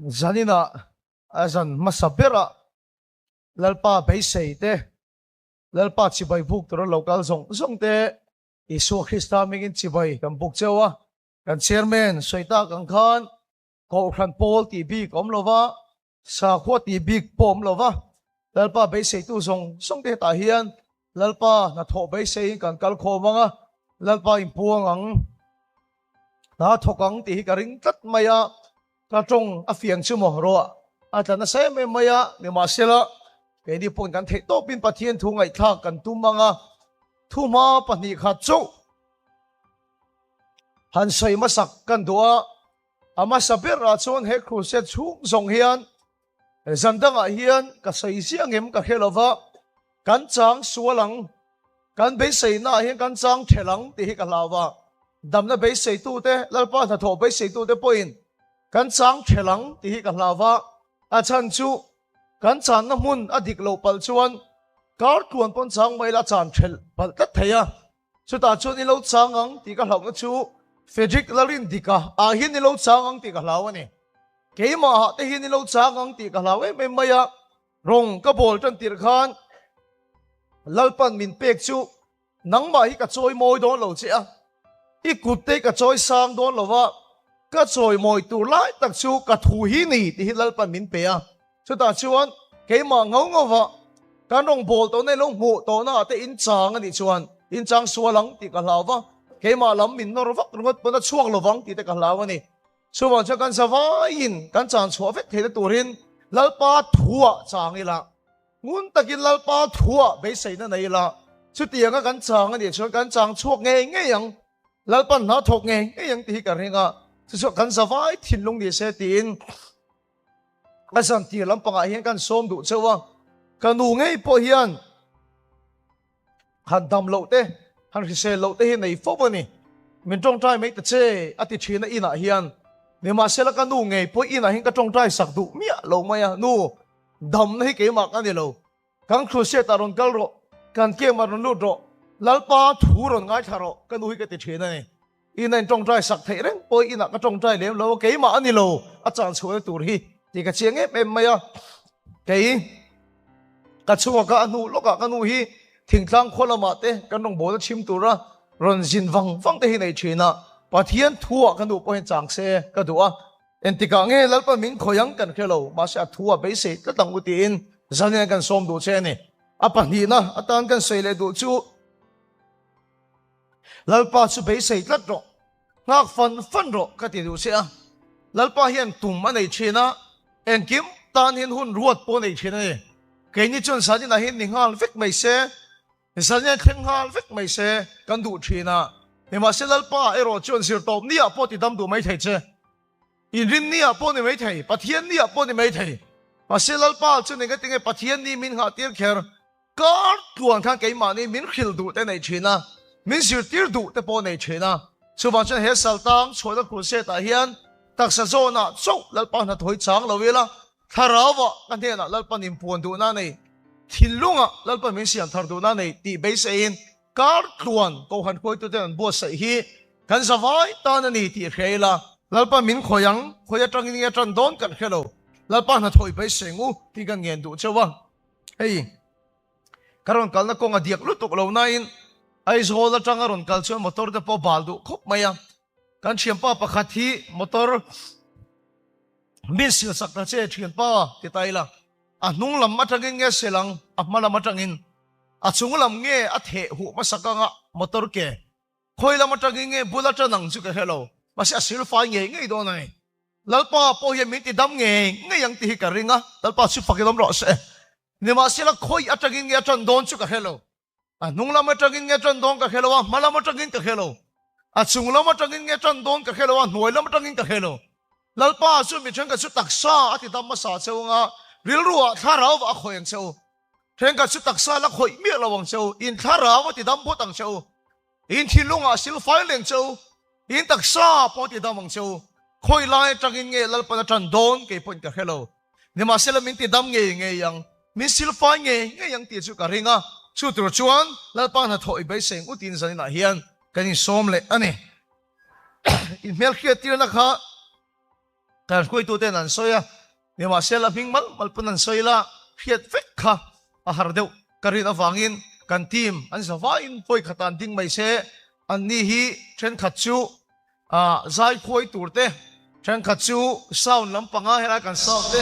Zaninah a zan hmasa berah Lalpa beisei te, Lalpa chibai buk tura lo kal zawng zawng te Isua Krista hmingin chibai kan buk cheu a. Kan Chairman sawi tak ang khan Kohhran pawl tih bik a awm lo va, sakhua tih bik pawh a awm lo va, Lalpa beiseitu zawng zawng te hetah hian Lalpa hnathawh beiseiin kan kal khawm ang a, Lalpa inpuang ang, hna thawk ang tih hi ka ring tlat mai a, ka tawng a fiang chu maw ruah a tla nasa em em mai a, nimahsela keini pawhin kan theih tawpin Pathian thu ngaihthlak kan tum ang a, thuhma 2 khat chu han sawi hmasak kan duh a, a hmasa berah chuan he crusade chhung zawng hian zan dangah hian ka sawi ziah ngem ka hre lova, Kan chang sual ang, kan beiseina ah hian kan chang thelh ang tih hi ka hlau a. Damna beiseitute, Lalpa hnathawh beiseitute pawhin kan chang thelh ang tih hi ka hlau a. A chhan chu kan channa hmun a dik loh palh chuan kar tluan pawn chang mai la chan thelh palh tlat thei a. Chutah chuan i lo chang ang tih ka hlauhna chu Frederick Lalrindika ah hian i lo chang ang tih ka hlau a ni. Keimahah te hian i lo chang ang tih ka hlau em em mai a. Rawng ka bawl tan tirh khan Lalpan min pek chu nangmah hi ka chawi mawi dawn lo che a, i kut te ka chawi sang dawn lo va, ka chawi mawi tur lai tak chu ka thu hi ni tih hi Lalpan min pe a. Chutah chuan keimah ngau ngau va kan rawng bawl tawhna i lo hmuh tawhna ah te in chang a nih chuan in chang sual ang tih ka hlau va, keimah lam min nawr vak ringawt pawn a chhuak lovang tih te ka hlau a ni. Chuvang chuan kan zavaiin kan chan chhuah vek theihna turin Lalpa thuah chang ila, ngun takin Lalpa thuah beiseina nei ila, chutianga kan chang a nih chuan kan chang chhuak ngei ngei ang, Lalpan hna thawk ngei ngei ang tih hi ka ring a, chu chuan kan zavai thinlung ni se tiin ka zan tir lampangah hian kan sawm duh chauh a, ka nu ngei pawh hian Han dam loh te, han hrisel loh te hi nei fo a ni. Min tawngtai mai ta che, a ti thin a inah hian. Nimahsela ka nu ngei pawh inah hian ka tawngtai sak duh miah lo mai a, Nu, damna hi keimah ka ni lo. Kan crusade ah rawn kal rawh, kan camp ah rawn lut rawh, Lalpa thu rawn ngaithla rawh, ka nu hi ka ti thin a ni. Ina in tawngtai sak theih reng pawh inah ka tawngtai lem lo a, keimah a ni lo a chan chhuahna tur hi tih ka chiang em em mai a. Kei ka chhunga ka a hnu lawkah ka nu hi thingtlang khua lamah te kan rawngbawlna chhim tura rawn zin vang vang te hi nei thin a, Pathian thuah ka nu pawh hian chang se ka duh a, engtikah nge Lalpa min khawih ang kan hre lo, mahse a thuah beisei tlat ang u tiin zanin kan sawm duh che a ni. A pahnihna atan kan sawi leh duh chu. Lalpa chu beisei tlat rawh, nghak fan fan rawh ka ti duh che a. Lalpa hian tum a nei thin a, engkim tan hian hun ruat pawh a nei thin a ni. Keini chuan zaninah hian ni nghal vek mai se, zanin thleng nghal vek mai se kan duh thin a. Nimahse Lalpa erawh chuan zirtawp niah pawh ti dam duh mai thei che. Inrin niah pawh ni mai thei, Pathian niah pawh ni mai thei. Mahse Lalpa chuan engatinge Pathian ni min nghah tir kher? Kar tluan khan keimahni min hrilh duh te nei thin a, min zirtir duh te pawh nei thin a. Chuvang chuan he saltang chhuahna crusade ah hian taksa zawnah chauh Lalpa hnathawih chang lo ila, thlarauah ka hnenah Lalpan inpuan duhna a nei, thinlungah Lalpan min siam thar duhna a nei tih beiseiin kar tluan Kohhran hruaituten an buatsaih hi kan zavai tan a ni tih hria ila, Lalpa min khawih ang, khawi atangin nge tan dawn kan hre lo, Lalpa hnathawih beisei ngu tih kan ngen duh chauh a. Hei, ka rawn kalna kawng a diak lutuk lo nain Aizawl atanga rawn kal chuan motor te pawh bal duh khawp mai a. Kan thianpa pakhat hi motor min sil sak ta che thianpa ti ta ila, a hnung lam atangin nge sel ang, a hma lam atangin, a chung lam nge a theh huh hmasak anga motor ke khawi lam atangin nge bul atan ang chu ka hre lo, mahse a sil fai ngei ngei dawn a ni. Lalpa pawh hian min ti dam ngei ngei ang tih hi ka ring a, Lalpa chu fakin awm rawh se. Nimahsela khawi atangin nge a tan dawn chu ka hre lo. A hnung lam atangin nge tan dawn ka hre lo a, hma lam atangin ka hre lo. A chung lam atangin nge tan dawn ka hre lo a, hnuai lam atangin ka hre lo. Lalpa chu mi thenkhat chu taksa a ti dam hmasa che u anga, rilruah thlarau a khawih ang che u. Thenkhat chu taksa la khawih miah lo ang che u, in thlarau a ti dam phawt ang che u. In thinlungah silfai leng che u, in taksa pawh ti dam ang che u. Khawi lai atangin nge Lalpan a tan dawn kei pawhin ka hre lo. Nimahsela min ti dam ngei ngei ang, min silfai ngei ngei ang tih chu ka ring a. Chu tur chuan Lalpa hnathawh i beisei ang u tiin zaninah hian kan insawm leh a ni. In hmelhriattirna kha. Kan hruaituten an sawi a, nimahsela hming mal mal pawn an sawi la, hriat vek kha a har deuh ka rin avangin kan team an za vaiin vawi khatah an ding mai se, anni hi thenkhat chu zai khuai tur te, thenkhat chu sound lampanga helai kan sound te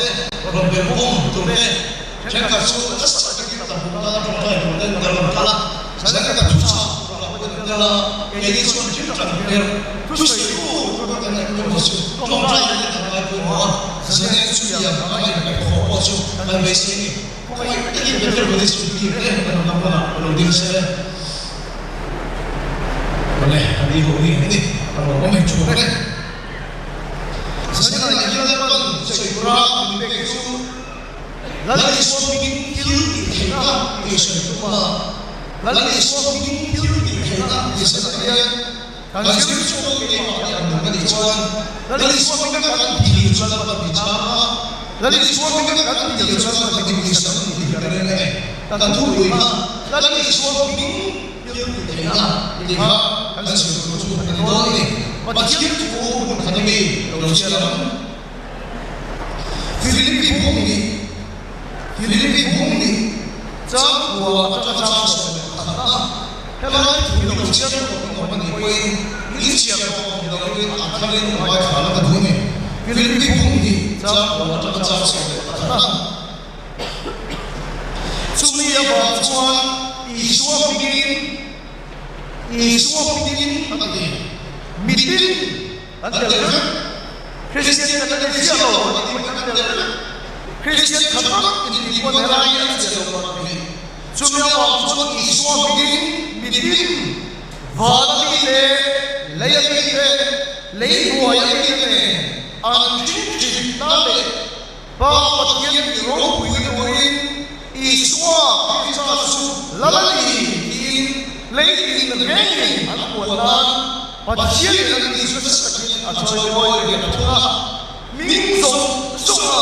rawn bel bawm tur te, thenkhat chu nasa takin tlahum tana tawngtai tur ten ka rawn kal a, zan ka thuchah turah pawh in tel a, keini chuan thil tan ber thusawi tur pawh kan ngaih pawimawh chu tawngtai leh kan ngai pawimawh a, zan en chu liam a ngaih pawh pawh chu kan beisei ni. Khawngaih takin Bethel Buddhist team te kan ram lamah lo ding se. Awle, a ni ho hi a ni, a lo awm hei thu vek e. Zaninah hian Lalpan sawi tura min pek chu Lal Isua hming thil tih theihna tih sawi tum a, Lal Isua hming thil tih theihna tih zaninah hian kan zir chhuak keimahni ang nung a nih chuan Lal Isua hminga kan thil chu Lalpan min chhang a, Lal Isua hminga kan thil chu Lalpan min puihsak a ni tih hi ka ring e. Kan thupui kha Lal Isua hming thil tih theihna tih kha kan zir tur chu a ni dawn a ni. Pathian thu hun khat ami lo chhiar ang. Philippi bung nih Philippi bung nih changkua atanga chang 11 a, helai thu hi lo chhiar tawh kan awm a nih pawhin in chhiar tawh ni loin a tharin a ngaithla la ka duh a ni. Philippi bung nih changkua atanga chang 11 a. Chumi avang chuan Isua hmingin Isua hmingin a ti mitin An tel vek. Kristian kan ni chiah lo an tih pawhin an tel vek. Kristian khat tak intih pawn helai hi an chiah lo an ti. Chumi avang chuan Isua hmingin mitin, van a mite, lei a mite, lei hnuai a mite nen an thin thin na leh Pa Pathian tih ropui na turin Isua Krista chu lal a ni tiin leitin rengin an puan nan Pathianin an ni chu nasa takin a chawimawi ve ta thung a, ming zawng zawnga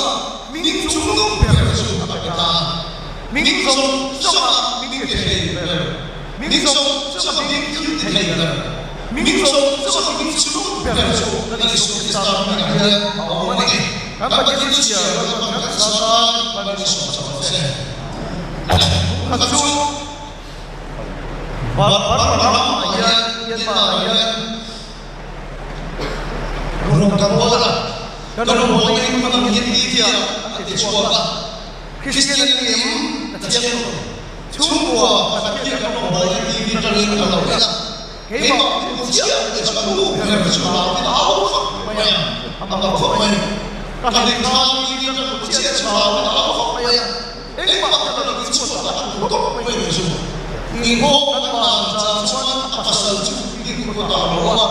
ming chungnung ber chu a pe ta a, ming zawng zawnga ming ti thei ber, ming zawng zawnga ming thil ti thei ber, ming zawng zawnga ming chungnung ber chu Lal Isua Krista hmingah hian a awm a ni. Kan Pathian chu chhiar lalpan kan zatan hman i sawm chak lo che. Khat chu Burma ram ah hian Myanmar ah hian rawng kan bawl a, kan rawn bawl na in hman hian media an ti chhuak a, Kristian ni em ka chiang lo. Chhungkua pakhat hian kan rawn bawl na TV atangin a lo en a, Keimah min hmu chiah leh chuan nu ber chu a lau in a au vak mai a, a mak khawp mai. Ka hlim khan mi hi ka hmu chiah chu a lau in a au vak mai a, engmah ka la lo chhuat a thu tawp mai ni chu. Inghawk kan ban chang chuan a pasal chu ding kawt ah a lo awm a,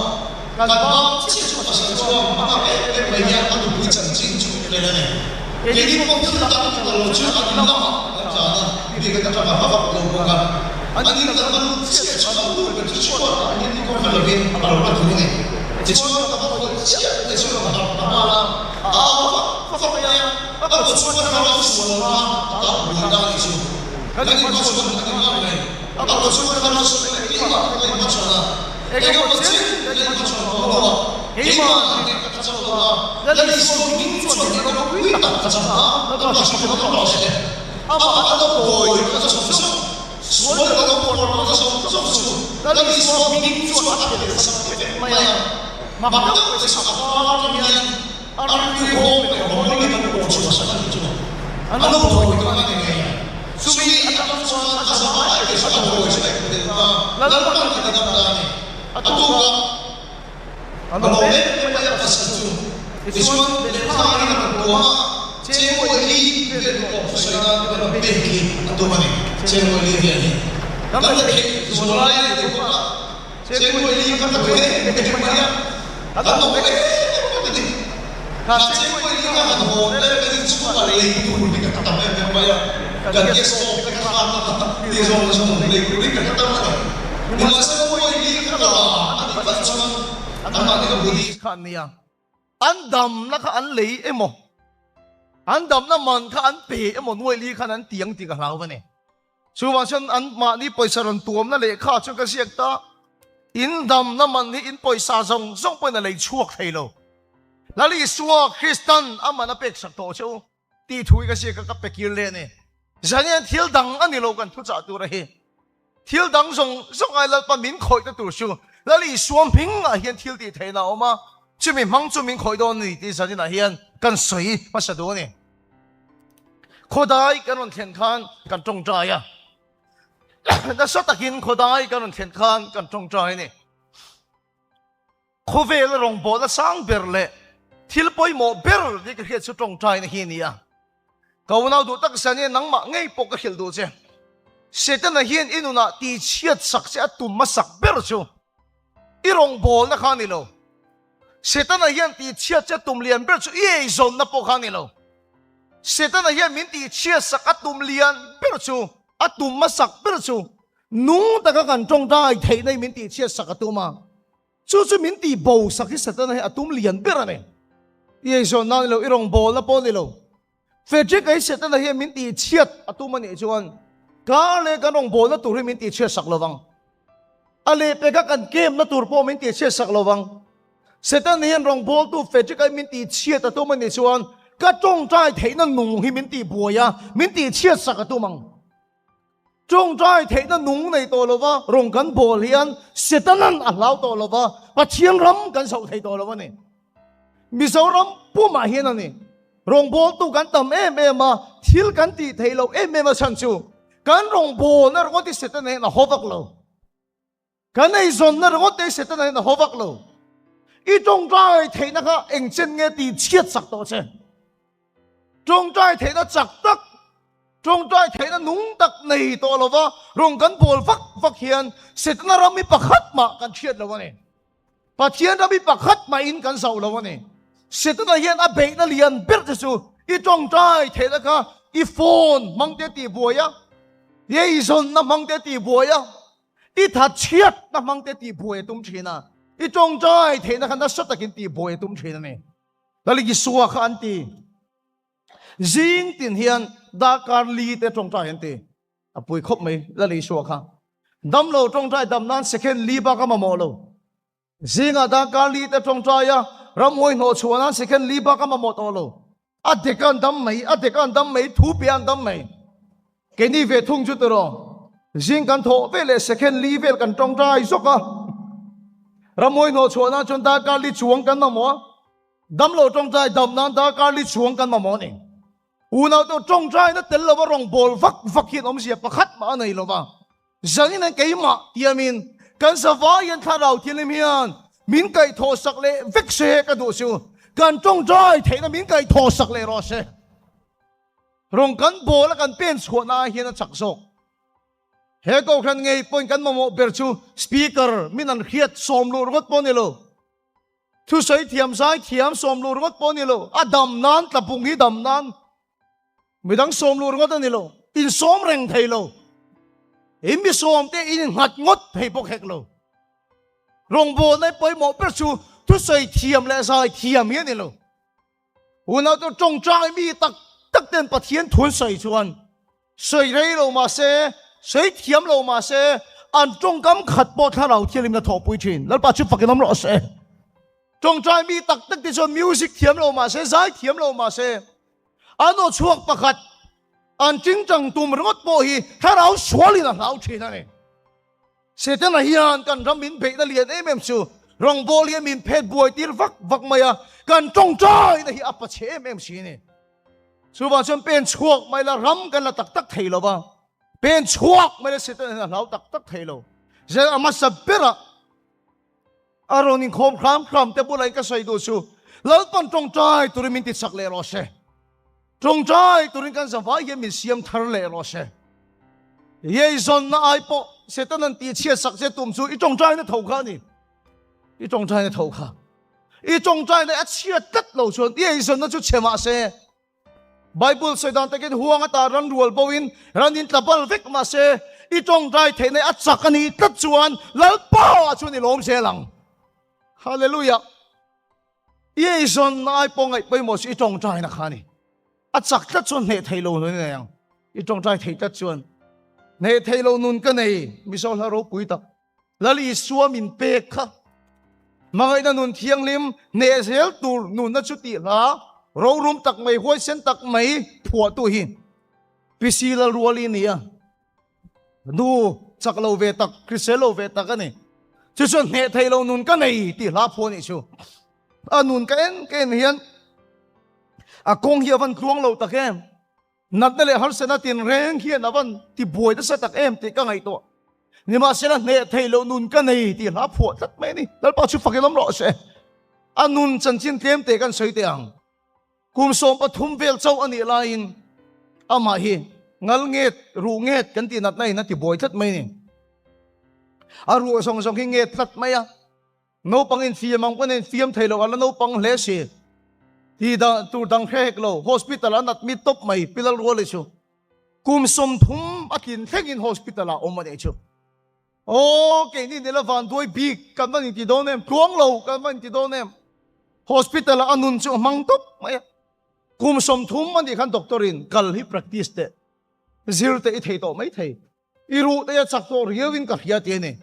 kan ban chiah chu a pasal chuan a nghak em em mai hian a nupui chanchin chu a en a ni. Keini pawh thil dang ka lo chu an in lamah kan tlan a, bik atanga va vak lo bawk a. An in kan va lut chiah chu an nu ber chu chhuat ah hian i kawng lovin a lo la thu a ni. Tichuan ka va khawih chiah te chu ka harh ta nghal a, a au vak vak mai a, a kut chhung atanga lo sual kha a tah pui ta a nih chu. Kan inhmachhawn a ni nghal mai. A kut chhung atanga lo sual leh keimah ka inhmachhawn a, engemaw chin ka inhmachhawn tawh lo a, keimah nen ka tha chauh lo a, Lal Isua hming chuan min ropui tak ka chang a, Lalpa hriat ka lo hre. Amah a lo kawi ka zawng zawng, sual ka lo pawr ka zawng zawng chu Lal Isua hming chuan a phelh sak vek mai a. Mak deuh mai chu a kar atang hian a rilru hawng leh rawng in a pawh chhuah sak a nih chu. A lo kawi ka ni ngei a. Chumi atang chuan a zavai te chu a kawi chu a inphelh ta. Lalpan ka ti dam ta a ni. A tuk a. A lo em em mai a pasal chu. Tichuan, lehkha in a rawn tuam a, Chengkawi li vel tawp sawi nan ka rawn pek hi a tum a ni. Chengkawi li vel hi kan la theih zual lai a ni bawk a, Chengkawi li kha ka duh em em mai a, kan lo em em a ni. Kha Chengkawi li kha han hawn leh kan inchhungah lei tur hi ka tam em em mai a, kan gas stove te kha khan a ti zawng zawng lei tur hi ka tam a ni. Nimahsela Chengkawi li kha ka la a nih vaih chuan anmahni ka budi. Kha an nia. An damna kha an lei emaw, an damna man kha an pe emaw nuai li khan an ti ang tih ka hlau va ni. Chuvang chuan an mahni pawisa rawn tuamna lehkha chuan ka ziak ta, in damna man hi in pawisa zawng zawng pawhin a lei chhuak thei lo. Lal Isua Kristan aman a pek sak tawh che u tih thu hi ka ziak a, ka pe kir leh a ni. Zan hian thil dang a ni lo kan thuchah tur a hi. Thil dang zawng zawng ai Lalpa min khawih ta tur chu Lal Isua hmingah hian thil tih theihna a awm a, chumi hmang chu min khawih dawn a ni tih zaninah hian kan sawi hmasa duh a ni. Khawdai kan rawn thlen khan kan tawngtai a, nasa takin khawdai kan rawn thlen khan kan tawngtai a ni. Khawvela rawngbawlna sang ber leh thil pawimawh ber ni ka hriat chu tawngtaina hi a ni a. Ka unau duh tak zan hian nangmah ngei pawh ka hrilh duh che. Setana hian i nunah tihchhiat sak che a tum hmasak ber chu i rawngbawlna kha a ni lo. Setana hian tihchhiat che a tum lian ber chu i eizawnna pawh kha a ni lo. Setana hian min tihchhiat sak a tum lian ber chu, a tum hmasak ber chu Nung taka kan tawngtai theihna hi min tihchhiat sak a tum a, chu chu min tih bo sak hi Satana hi a tum lian ber a ni. I eizawnna a ni lo, i rawngbawlna pawh a ni lo. Frederick a hi Satana hian min tihchhiat a tum a nih chuan kar leh kan rawngbawlna tur hi min tihchhiat sak lo vang. A lehpeka kan camp-na tur pawh min tihchhiat sak lo vang. Satan hian rawngbawltu Frederick a hi min tihchhiat a tum a nih chuan ka tawngtai theihna nung hi min tihbuai a, min tihchhiat sak a tum ang. Tawngtai theihna nung nei tawh lova rawn kan bawl hian Setanan a hlau tawh lova Pathian ram kan zoh thei tawh lo a ni. Mizoram pumah hian a ni. Rawngbawltu kan tam em em a, thil kan tih theih loh em em a chhan chu kan rawngbawlna ringawt hi Setana hian a haw vak lo. Kan eizawnna ringawt te Setana hian a haw vak lo. I tawngtai theihna kha eng chen nge tih chhiat sak tawh che. Tawngtai theihna chak tak, tawngtai theihna nung tak nei tawh lova rawn kan bawl vak vak hian Setana ram hi pakhat mah kan hriat lo a ni. Pathian ram hi pakhat mahin kan zoh lo a ni. Setana hian a beihna lian ber te chu i tawngtai theihna kha i phone hmang te tih buai a, i eizawnna hmang te tih buai a, I that chhiat na hmang te tih buai a tum thin a, i tawngtai theihna kha nasa takin tih buai a tum thin a ni. Lali Isua kha an ti. Zing tin hian darkar li te tawngtai an ti. A pui khawp mai Lali Isua kha. Damlo tawngtai dam nan second li bak a mamawh lo. Zingah darkar li te tawngtai a, ramhuai hnawh chhuah nan second li bak a mamawh tawh lo. A dek a an dam mai, a dek a an dam mai, thu pe a an dam mai. Keini ve thung chu tiraw, zing kan thawh ve leh second li vel kan tawngtai zawk a. Ramhuai hnawh chhuah nan chuan darkar li chuang kan mamawh a, damlo tawngtai dam nan darkar li chuang kan mamawh a ni. Unaute tawngtaina tel lova rawngbâwl vak vak hian awmzia pakhat mah a nei lova. Zanin an keimah tiamin kan zavaiin Thlarau Thianghlim hian min kaihthawh sak leh vek se ka duh chu kan tawngtai theihna min kaihthawh sak leh rawh se. Rawng kan bawl a kan pen chhuahna ah hian a chak zawk. He kohhran ngei pawhin kan mamawh ber chu speaker min an hriat sawm luh ringawt pawh a ni lo. Thusawi thiam zai thiam sawm luh ringawt pawh a ni lo. A dam nan tlapung hi dam nan Midang sawm luh ringawt a ni lo, insawm reng thei lo. In mi sawm te in nghat ngawt thei bawk hek lo. Rawngbawlna i pawimawh ber chu thusawi thiam leh zai thiam hi a ni lo. Unau chu tawngtai mi tak tak ten Pathian thu an sawi chuan sawi rei lo mah se, sawi thiam lo mah se, an tawngkam khat pawh thlarau thianghlimna thawhpui thin. Lalpa chu fakin awm rawh se. Tawngtai mi tak tak te chuan music thiam lo mah se, zai thiam lo mah se, An aw chhuak pakhat an tingtang tum ringawt pawh hi thlarau sualin a hlau thin a ni. Setana hian kan ram min beihna lian em em chu rawngbâwl hian min phet buai tir vak vak mai a, kan tawngtaina hi a pachhe em em si a ni. Chuvang chuan pen chhuak mai la ram kan la tak tak thei lo va, pen chhuak mai la Setana hian a hlau tak tak thei lo. Zel a hmasa berah A rawn inkhawm hram hram te bulah in ka sawi duh chu Lalpan tawngtai turin min ti chak leh rawh se. Tawngtai turin kan zavai hian min siam thar leh rawh se. Yeizawnna ai pawh Satan an tih chhiat sak che tum chu i tawngtaina tho kha a ni. I tawngtaina tho kha. I tawngtaina a chhiat tlat lo chuan i eizawnna chu chhe mah se. Bible sawi dan takin huang ata ran rual bo in ran in tla bal vek mah se i tawngtai theih nei a chak a nih tlat chuan Lalpa ah chuan i lawm zel ang. Hallelujah. I eizawn na ai pawh ngaih pawimawh chu i tawngtai na kha a ni. A chak tlat chuan hneh thei lo nun i nei ang. I tawngtai thei tlat chuan hneh thei lo nun ka nei Mizo hla ropui tak. Lal Isua min pek kha. Hmangaihna nun thianghlim hneh zel tur nunna chu tih hla rorum tak mai huaisen tak mai phuahtu hi Pi Lalruali a ni a. Nu chak lo ve tak, hrisel lo ve tak a ni. Chu chuan hneh thei lo nun ka nei tih hla phuah a nih chu. A nun ka en ka en hian a kawng hi a van tluang lo tak em. Natna leh harsatna tinreng hian a van ti buai nasa tak em tih ka ngaihtuah. Nimahsela hneh thei lo nun ka nei tih hla phuah tlat mai a ni. Lalpa chu fak in awm rawh se. A nun chanchin tlem te kan sawi teh ang. Kum 13 vel chauh a nih laiin amah hi ngal nget, ruh nget kan tih natna in a ti buai tlat mai a ni. A ruh zawng zawng hi nget tlat mai a. Naupang infiam ang pawn a infiam thei lo, a la naupang hle si. Ti dah tur dang hre hek lo, hospital a nat mi tawp mai Pilal Ruali chu. Kum 30 a tlin thlengin hospital ah awm a nih chu. Aw, keini nila vanduai bik kan va inti dawn em, tluang lo kan va inti dawn em. Hospital ah a nun chu a hmang tawp mai a. Kum 30 a nih khan doctor in kal hi practice teh, zir teh i thei tawh mai thei. I ruh te a chak tawh riau in ka hria ti a ni.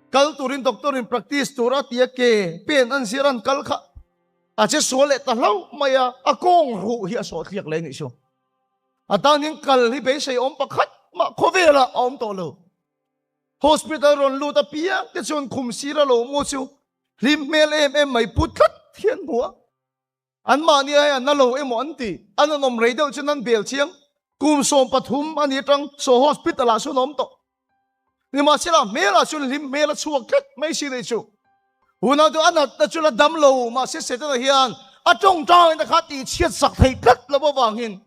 Kal turin doctor in practice tur a ti a ke pen an zir an kal kha a che sual leh ta hlauh mai a, a kawng ruh hi a sawh thliak leh a nih chu. A tan hian kal hi beisei awm pakhat mah khawvel ah a awm tawh lo. Hospital rawn lut apiang te chuan khum sir a lo mu chu hlim hmel em em mai pu tlat hian hmu a. An mahni ai an na lo emaw an ti. An an awm rei deuh chuan an bel chiang. Kum 13 a ni atang saw hospital ah sawn a awm tawh. Nimahsela hmel ah chuan hlim hmel a chhuak tlat mai si nei chu. Unau chu a natna chu la dam lo mahse Setana hian a tawngtaina kha tih chhiat sak thei tlat lo avangin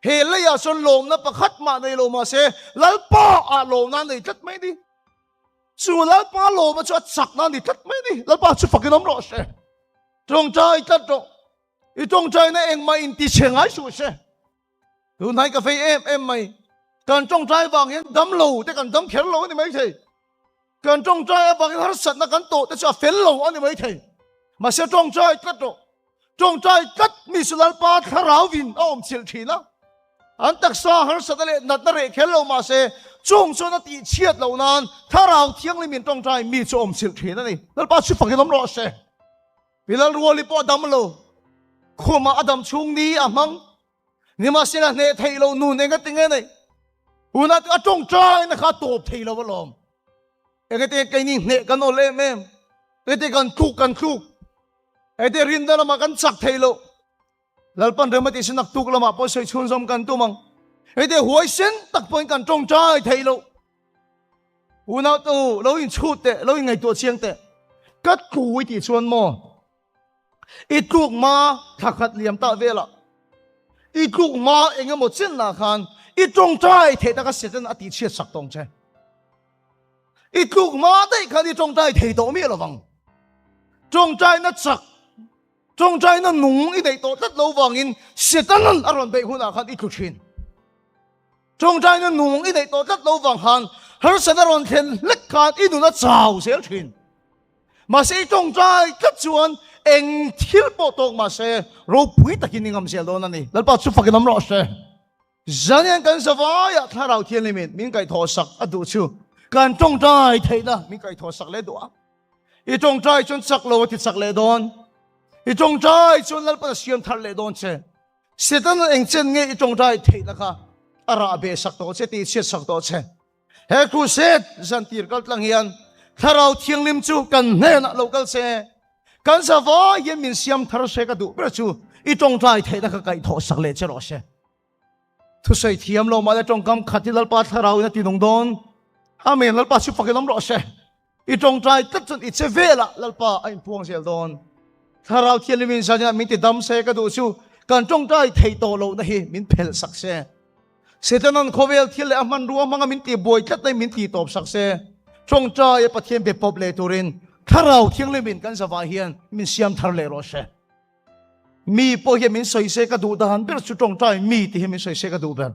he leiah chuan lawmna pakhat mah nei lo mahse Lalpa ah lawmna a nei tlat mai ni. Chu Lalpa lawma chu a chakna a ni tlat mai ni. Lalpa chu fakin awm rawh se. Tawngtai tlat rawh. I tawngtaina engmah inti chhe ngai suh se. Tunhnai ka fei em em mai. Kan tawngtai vang hian dam lo te kan dam kher lo a ni mai thei. Kan tawngtai avangin harsatna kan tawh te chu a fel lo a ni mai thei. Mahse tawngtai tlat rawh. Tawngtai tlat mi chu Lalpa thlarauin a awm chilh thin a. An taksa harsatna leh natna reh kher lo mahse chung chuan a tih chhiat loh nan thlarau thianghlimin tawngtai mi chu awm chilh thin a ni. Lalpa chu fakin awm rawh se. Pi Lalruali pawh a dam lo. Khumah a dam chhung ni a hmang. Nimahsela hneh theih loh nun enga tinge nei. Hunah a tawngtaina kha a tawp thei lo alawm. Enga tinge keini hneh kan awl em em. Enga tinge kan tluk kan tluk. Enga tinge rinna lamah kan chak thei lo. Lalpan rem a tih sin naktuk lamah pawh sawi chhunzawm kan tum ang. Enga tinge huaisen tak pawhin kan tawngtai thei lo. Unau te u, lo inchhut teh, lo inngaihtuah chiang teh. Ka tlu i tih chuan maw? I tluk hma thla khat liam tah velah, i tluk hma eng emaw chenah khan i tawngtai theih taka Satan a tihchhiat sak tawng che. I tluk hma daih khan i tawngtai thei tawh miah lovang. Tawngtaina chak, tawngtaina nung i neih tawh tlat lo vangin Satan a rawn beih hunah khan i tlu thin. Tawngtaina nung i neih tawh tlat lo vang khan harsatna rawn thlen hlek khan i nun a chau zel thin. Mahse i tawngtai tlat chuan eng thil pawh tawk mahse ropui takin i ngam zel dawn a ni. Lalpa chu fakin awm rawh se. Zanian kan zavaiah Thlarau Thianghlimin min kaihthawh sak a duh chu kan tawngtai theihna min kaihthawh sak leh duh a. I tawngtai chuan chak lo a ti chak leh dawn. I tawngtai chuan Lalpan a siam thar leh dawn che. Setana eng chen nge i tawngtai theihna kha a rah beh sak tawh che tih chhiat sak tawh che. He crusade zan tir kal tlang hian Thlarau Thianghlim chu kan hnenah lo kal se, kan zavai hian min siam thar se ka duh ber chu i tawngtai theihna kha kaihthawh sak leh che rawh se. Thusawi thiam lo mahle tawngkam khat hi Lalpa Thlarau in a ti nung dawn. Amen. Lalpa chu fakin awm rawh se. I tawngtai tlat chuan i che velah Lalpa a inpuang zel dawn. Thlarau Thianghlimin zan min ti dam se ka duh chu kan tawngtai thei tawh lohna hi min phelh sak se. Setanan khawvel thil leh a hmanrua hmanga min tih buai tlat mai min tih tawp sak se. Tawngtai a Pathian be pawp leh turin Thlarau Thianghlimin kan zavah hian min siam thar leh rawh se. Mi pawh hian min sawi se ka duh dan ber chu tawngtai mi tih hi min sawi se ka duh ber.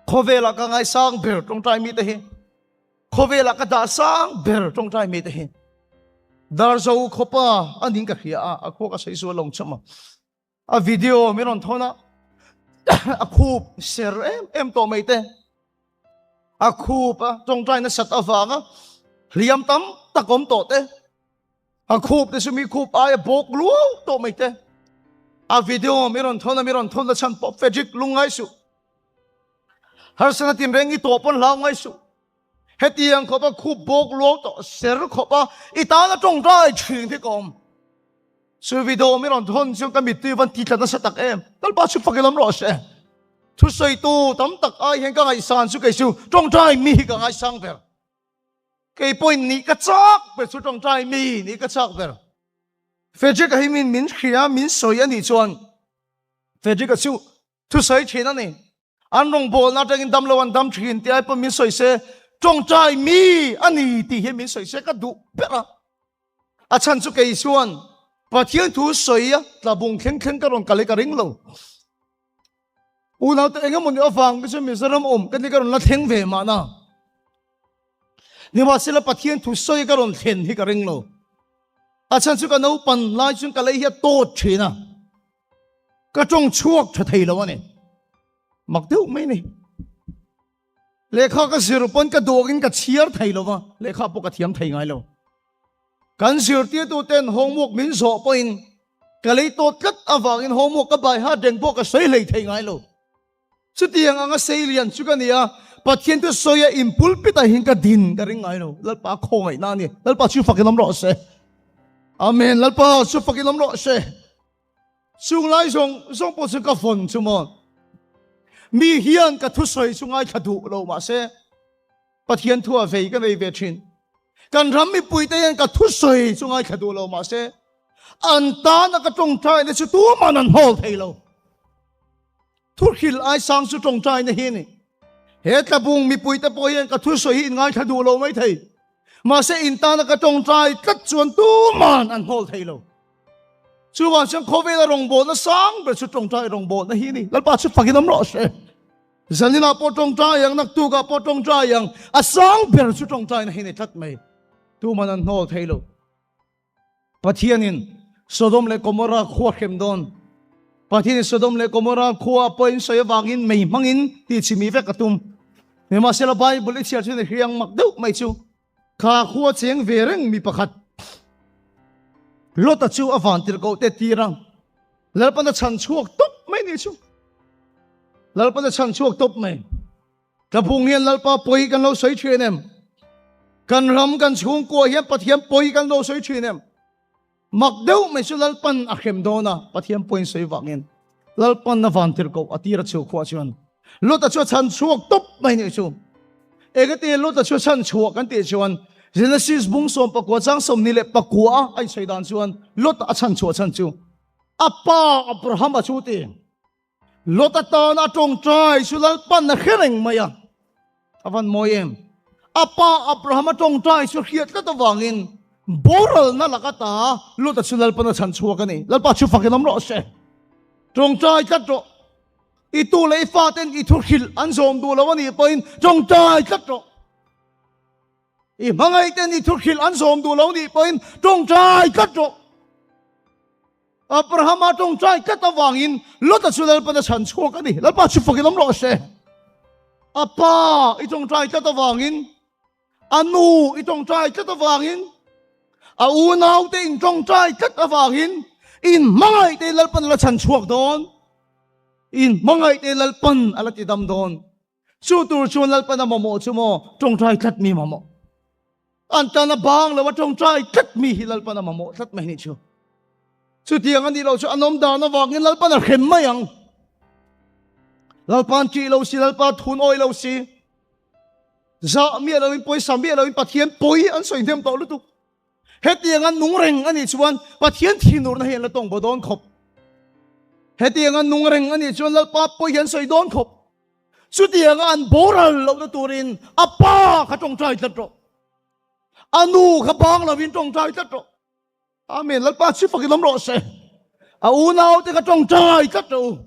Khawvelah ka ngaisang ber tawngtai mite hi. Khawvelah ka dah sang ber tawngtai mite hi. Darzo khawpa a ning ka hria a, a khua ka sawi zual lo chama. A video min rawn thawn a, a khup ser em em tawh mai te. A khup a tawngtai nasat avanga hliam tam tak awm tawh te. A khup te chu mi khup aia bawk luau tawh mai te. A video mi rawn thawn a mi rawn thawn na chhan pawh Frederick lung ngai suh. Harsana tinreng i tawh pawn hlau ngai suh. Hetiang khawp a khup bawk luau tawh ser khawp a i tan a tawngtai thin hi ka awm. Chu video mi rawn thawn chu ka mittui van ti tla nasa tak em. Lalpa chu fak i lam rawh se. Thusawitu tam tak ai hian ka ngaihsan chu kei chu tawngtai mi hi ka ngaisang ber. Kei pawhin nih ka chak ber chu tawngtai mi nih ka chak ber. Frederick a hi min min hria min sawi a nih chuan Frederick a chu thusawi thin a ni. An rawngbawlna atangin dam lo an dam thin tih ai pawh min sawi se tawngtai mi a ni tih hi min sawi se ka duh ber a. A chhan chu kei chuan Pathian thu sawi a tlabung thleng thleng ka rawn kal hi ka ring lo. Unaute engemawni avang te chu Mizoram awm ka ni ka rawn la thleng ve mahna. Nimahsela Pathian thu sawi ka rawn thlen hi ka ring lo. A chhan chu ka naupan lai chuan ka lei hi a tawt thin a. Ka tawng chhuak tha thei lo a ni. Mak deuh mai ni. Lehkha ka zir pawn ka duakin ka chhiar thei lo va, lehkha pawh ka thiam thei ngai lo. Kan zirtirtu ten homework min zawh pawhin ka lei tawt tlat avangin homework ka bai hat reng pawh ka sawi hlei thei ngai lo. Chutiang anga sei lian chu ka ni a, Pathian chu sawi a in pulpit ah hian ka din ka ring ngai lo. Lalpa khawngaihna a ni. Lalpa chu fakin awm rawh se. Amen. Lalpa chu fakin awm rawh se. Chung lai zawng zawng pawh chu ka vawn chu maw. Mi hian ka thusawi chu ngaithla duh lo mahse Pathian thu a vei ka nei ve thin. Kan ram mipui te hian ka thusawi chu ngaithla duh lo mahse an tana ka tawngtaina chu tuman an hawl thei lo. Thuhril ai sang chu tawngtaina hi a ni. He tlabung mipui te pawh hian ka thusawi hi in ngaithla duh lo mai thei. Mahse in tana ka tawngtai tlat chuan tuman an hawl thei lo. Chuvang chuan khawvela rawngbawlna sang ber chu tawngtai rawngbawlna hi a ni. Lalpa chu fakin awm rawh se. Zaninah pawh tawngtai ang, naktukah pawh tawngtai ang, a sang ber chu tawngtaina hi a ni tlat mai. Tuman an hnawl thei lo. Pathianin Sodom leh Gomorra khua hrem dawn. Pathianin Sodom leh Gomorra khua pawh in sawi avangin mei hmangin tih chimih vek a tum. Nimahsela Bible i chhiar chuan i hriang mak deuh mai chu. Kha khua cheng ve reng mi pakhat Lota chu a van tirh koh te tir a, Lalpan a chhan chhuak tawp mai ni chu. Lalpan a chhan chhuak tawp mai. Tlabung hian Lalpa pawi kan lo sawi thin em? Kan ram kan chhungkua hian Pathian pawi kan lo sawi thin em? Mak deuh mai chu Lalpan a hrem dawn a, Pathian pawhin sawi vangin Lalpan a van tirh koh a tir a chhu khuah chuan Lota chu a chhan chhuak tawp mai nih chu. Engati Lota chu a chhan chhuah kan tih chuan Genesis bung 19 chang 29 a insawi dan chuan Lota a chhan chhuah chhan chu a pa Abraham a chu ti. Lota tana tawngtai chu Lalpan a hre reng mai a, a van mawi em. A pa Abraham a tawngtai chu hriat tlat avangin boralna laka ta Lota chu Lalpan a chhan chhuak a ni. Lalpa chu fakin awm rawh se. Tawngtai tlat rawh. I tu leh i faten i thu hrilh an zawm duh lo a nih pawhin tawngtai tlat rawh. I hmangaihten i thu hrilh an zawm duh lo a nih pawhin tawngtai tlat rawh. Abrahama tawngtai tlat avangin Lota chu Lalpan a chhan chhuak a ni. Lalpa chu fakin awm rawh se. A pa i tawngtai tlat avangin, a nu i tawngtai tlat avangin, a unaute in tawngtai tlat avangin in hmangaihte Lalpan a la chhan chhuak dawn. In hmangaihte Lalpan a la ti dam dawn. Chu tur chuan Lalpan a mamawh chu maw tawngtai tlat mi mamawh. An tan a bang lo a tawngtai tlat mi hi Lalpan a mamawh tlat mai nih chu. Chutiang a nih loh chu an awm dan avangin Lalpan a hrem mai ang. Lalpan ṭih lo si, Lalpa thun awi lo si. Zah miah loin pawisa miah loin Pathian pawi an sawi hnem tawh lutuk. Hetiang an nung reng a nih chuan Pathian thinurna hi an la tawng bo dawn khawp. Hetiang an nung reng a nih chuan Lalpa pawi hi an sawi dawn khawp. Chutianga an boral lohna turin a pa kha tawngtai tlat rawh. A nu kha bang lovin tawngtai tlat rawh. Amen. Lalpa chu fakin awm rawh se. A unaute kha tawngtai tlat rawh u.